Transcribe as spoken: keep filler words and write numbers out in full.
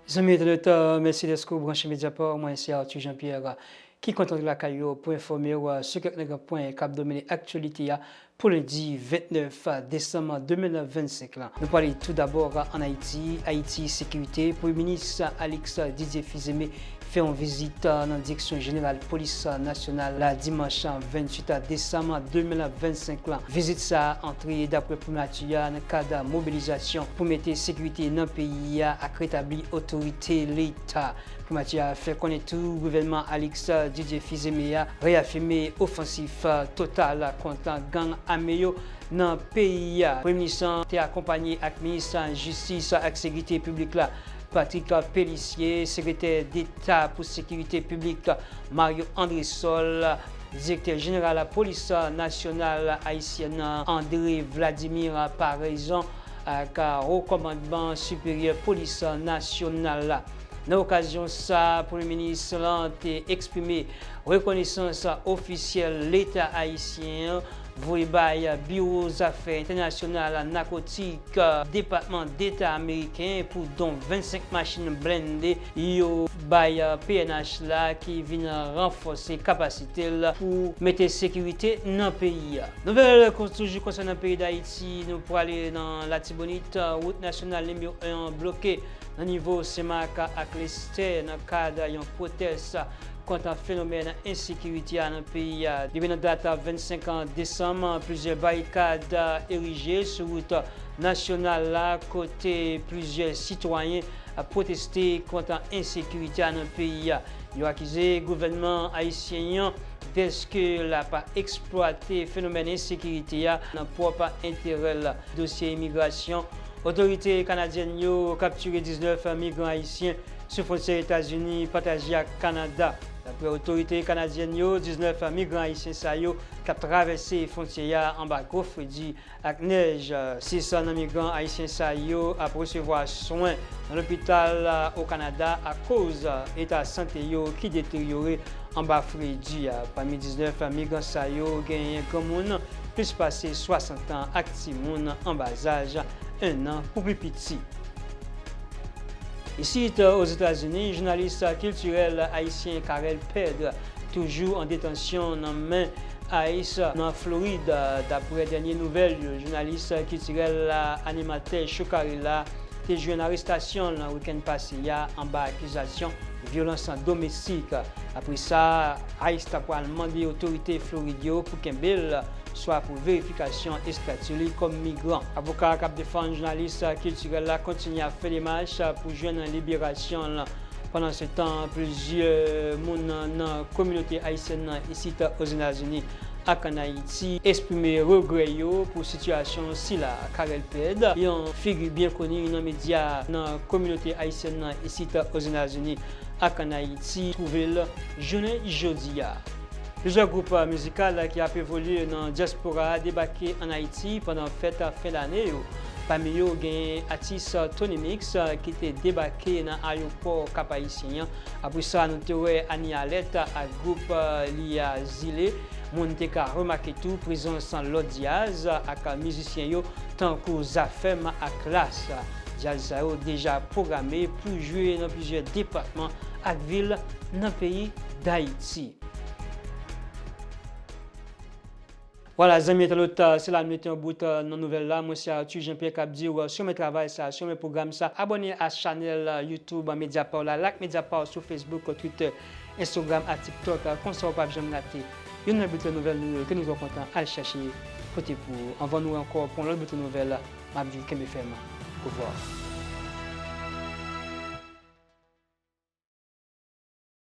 Zanmi entènot, mèsi dèske w branche Mediapart. Mwen se Arthur Jean-Pierre ki kontan lakay ou pou enfòme w sou kèk nan gran pwen k ap domine aktyalite a pou lendi vennèf desanm de mil vennsenk la. Nou prale tou dabò ann Ayiti. Ayiti, sekirite. Premye minis Alex Didier Fils-Aimé fè yon vizit nan direksyon jeneral polis nasyonal la dimanch venntuit desanm de mil vennsenk la. Vizit sa a antre, daprè primati a, nan kad mobilizasyon pou mete sekirite nan peyi a ak retabli otorite Leta. Primati a fè konnen tou gouvènman Alex Didier Fils-Aimé a reyafime ofansif total kont gang ame yo nan peyi a. Premye minis lan te akonpanye ak minis jistis ak sekirite piblik la, Patrick Pélissier, sekretè deta pou sekirite piblik, Mario Andrésol, direktè jeneral polis nasyonal ayisyèn nan, André Vladimir Paraison, ak wo kòmandman siperyè polis nasyonal la. Nan okazyon sa a, premye minis lan te eksprime rekonesans ofisyèl Leta ayisyen an voye bay Biwo Zafè Entènasyonal Nakotik, Depatman Deta ameriken, pou don vennsenk machin blende yo bay P N H la, ki vin ranfòse kapasite l pou mete sekirite nan peyi a. Nouvèl kon-, toujou konsènan peyi Dayiti, nou prale nan Latibonit. Wout nasyonal nimewo en an bloke nan nivo Senmak ak Lestè nan kad yon pwotès kont fenomèn ensekirite a nan peyi a. Depi nan dat vennsenk desanm, plizyè barikad erije sou wout nasyonal la, kote plizyè sitwayen ap pwoteste kont ensekirite a nan peyi a. Yo akize gouvènman ayisyen an dèske l ap eksplwate fenomèn ensekirite a nan pwòp enterè l. Dosye imigrasyon. Otorite kanadyèn yo kaptire diznèf migran ayisyen sou fwontyè Etazini pataje ak Kanada. Daprè otorite kanadyèn yo, diznèf migran ayisyen sa yo k ap travèse fwontyè a anba gwo fredi ak nèj. Sis nan migran ayisyen sa yo ap resevwa swen nan lopital o Kanada akoz eta sante yo ki deteryore anba fredi a. Pami diznèf migran sa yo, genyen granmoun plis pase swasant an ak timoun an ba zaj en an pou pi piti. Isit Ozetazini, jounalis kiltirèl ayisyen Carel Pedre toujou an detansyon nan men ICE nan Florid. Daprè dènye nouvèl yo, jounalis kiltirèl la, animatè Chokarela, te jwenn arestasyon l nan wikenn pase a anba akizasyon vyolans domestik. Apre sa, ICE ta pral mande otorite Florid yo pou kenbe l, swa pou verifikasyon estati li kòm migran. Avoka k ap defann jounalis kiltirèl la kontinye ap fè demach pou jwenn liberasyon l. Pandansetan, plizyè moun nan kominote ayisyèn nan isit Ozetazini ak ann Ayiti eksprime regrè yo pou sitiyasyon sila. Carel Pedre, yon figi byen koni nan medya nan kominote ayisyèn nan isit Ozetazini ak ann Ayiti, twouve l jounen jodi a. Plizyè gwoup mizikal ki ap evolye nan dyaspora a debake ann Ayiti pandan fèt fen dane yo. Pami yo, gen atis Tony Mix ki te debake nan ayewopò Kap Ayisyen an. Apre sa, nou te wè Annie Alerte ak gwoup li a Zile. Moun te ka remake tou prezans Lord Diaz ak mizisyen yo tankou Zafèm ak Klass. Djaz sa yo deja pwograme pou jwe nan plizyè depatman ak vil nan peyi Dayiti. Vwala, zanmi entènot, se la nou mete yon bout nan nouvèl la. Mwen se Arthur Jean-Pierre k ap di w, si w renmen travay sa, si w renmen pwogram sa, abòne a chanèl YouTube Mediapart la, like Mediapart sou Facebook, Twitter, Instagram ak TikTok. Konsa w p ap janm rate youn nan biten nouvèl nou yo ke nou twò kontan al chèche pote pou ou. Anvan nou wè ankò pou yon lòt biten nouvèl, m ap di w kenbe fèm. Ovwa.